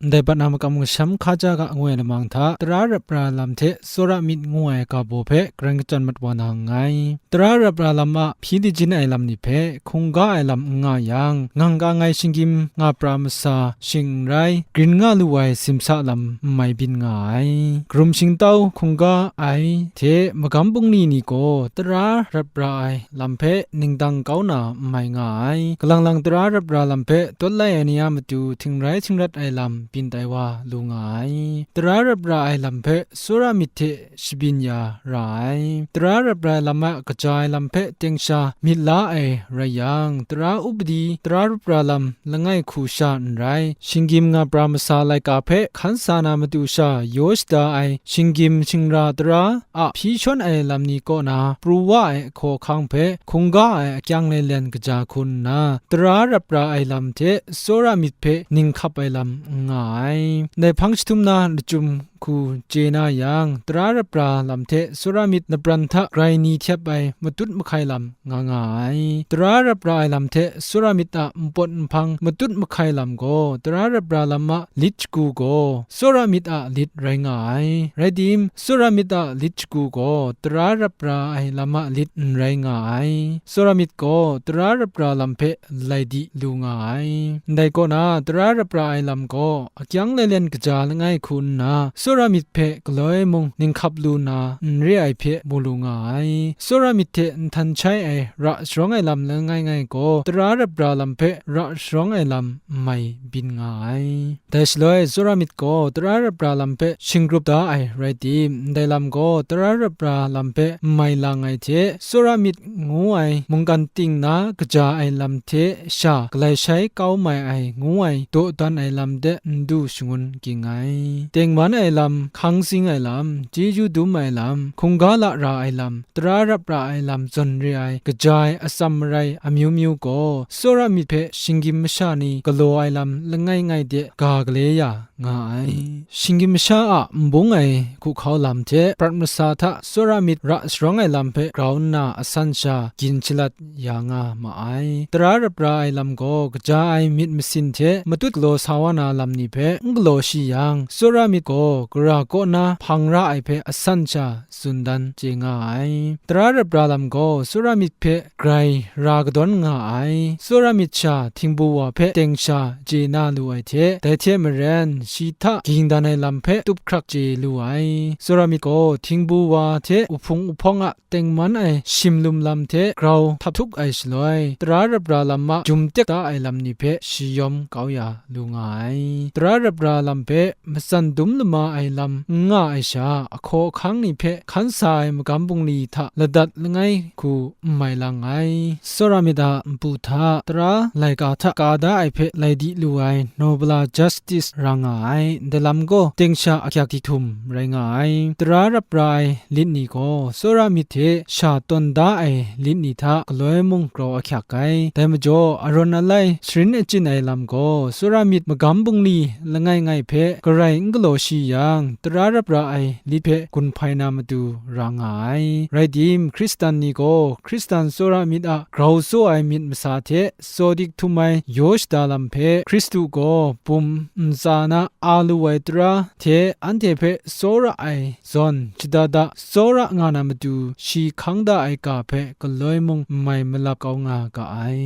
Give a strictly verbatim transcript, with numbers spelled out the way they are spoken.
ndai bat na makam masham hkaja ga ngu ai lamang hta, tara rap ra lam hte tsawra myit ngu ai ga baw hpe karan kachyan mat wa na nngai. Tara rap ra lam a hpyi lajin ai lam ni hpe hkungga ai lam n nga yang, ngang ka ngai shinggyim nga pra masa shing n rai, grin nga lu ai simsa lam n mai byin nga ai. Karum shingtau hkungga ai hte magam bungli ni gaw tara rap ra ai lam hpe ningdang kau na n mai nga ai. Galang lang tara rap ra lam hpe tawt lai ai ni a matu htingrai htingrat ai lam byin tai wa lu nga ai. Tara rap ra ai lam hpe tsawra myit hte shabyin ya ra ai. Tara rap ra ai lam a kaja ai lam hpe teng sha myit la ai rai yang, tara upadi, tara rap ra lam langai hku sha n rai, shinggyim nga pra masa laika hpe hkan sa na matu sha yaw shada ai shinggyim shingra tara a hpyi shawn ai lam ni kaw na pru wa ai ahkaw ahkang hpe hkungga ai akyang lelen kaja hku nna, tara rap ra ai lam hte tsawra myit hpe ning hkap ai lam n nga ai. Ndai hpang jahtum na lachyum hku chye na yang, tara rap ra lam hte tsawra myit lapran hta grai ni htep ai matut mahkai lam nga nga ai. Tara rap ra ai lam hte tsawra myit a npawt nhpang matut mahkai lam gaw, tara rap ra lam a lit shagu gaw, tsawra myit a lit rai nga ai. Rai tim, tsawra myit a lit shagu gaw, tara rap ra ai lam a lit n rai nga ai. Tsawra myit gaw, tara rap ra lam hpe lai di lu nga ai. Ndai kaw na, tara rap ra ai lam gaw, akyang lelen kaja langai hku nna, tsawra myit hpe galoi mung ning hkap lu na n re ai hpe mu lu nga ai. Tsawra myit hte nhtan shai ai ra sharawng ai lam langai ngai gaw, tara rap ra lam hpe ra sharawng ai lam n mai byin nga ai. Dai shaloi, tsawra myit gaw tara rap ra lam hpe shingrup da ai rai tim, ndai lam gaw tara rap ra lam hpe n mai lang ai hte, tsawra myit ngu ai mungkan ting na kaja ai lam hte sha galai shai kau mai ai ngu ai dawdan ai lam de n du shangun ging ai. Tengman ai lam, hkang zing ai lam, chyeju dum ai lam, hkungga la ra ai lam, tara rap ra ai lam zawn re ai, kaja ai atsam marai amyu myu gaw, tsawra myit hpe shinggyim masha ni galaw ai lam langai ngai de ga gale ya nga ai. Shinggyim masha a nbung ai hkuhkau lam hte prat masa hta tsawra myit ra sharawng ai lam hpe grau nna asan sha gin shalat ya nga ma ai. Tara rap ra ai lam gaw, kaja ai myit masin hte matut galaw sa wa na lam ni hpe n galaw shi yang, tsawra myit gaw gara kaw na hpang ra ai hpe asan sha tsun dan chye nga ai. Tara rap ra lam gaw, tsawra myit hpe grai ra kadawn nga ai. Tsawra myit sha htingbu wa hpe teng sha chye na lu ai hte, dai hte maren shi hta ging dan ai lam hpe tup hkrak chye lu ai. Tsawra myit gaw htingbu wa hte uhpung uhpawng a tengman ai shimlum lam hte grau htap htuk ai shaloi, tara rap ra lam a jum tek da ai lam ni hpe shi yawm kau ya lu nga ai. Tara rap ra lam hpe matsan dum lama ai lam n nga ai sha, ahkaw ahkang ni hpe hkan sa ai magam bungli hta ladat langai hku n mai lang ai. Tsawra myit a npu hta tara laika hta ka da ai hpe lai di lu ai nobler justice ra nga ai. Ndai lam gaw teng sha akyak di htum rai nga ai. Tara rap ra ai lit ni gaw tsawra myit hte sha tawn da ai lit ni hta galoi mung grau ahkyak ai. Dai majaw, arawn alai sharin achyin ai lam gaw, tsawra myit magam bungli langai ngai hpe garai n galaw shi yang, tara rap ra ai lit hpe gun hpai na matu ra nga ai. Rai tim, Hkristan ni gaw Hkristan tsawra myit a grau tsaw ai myit masa hte tsaw dik htum ai yaw shada lam hpe, Hkristu gaw bum ntsa na a lu ai tara hte anhte hpe tsawra ai zawn, shada da tsawra nga na matu, shi hkang da ai ga hpe galoi mung n mai malap kau nga ga ai.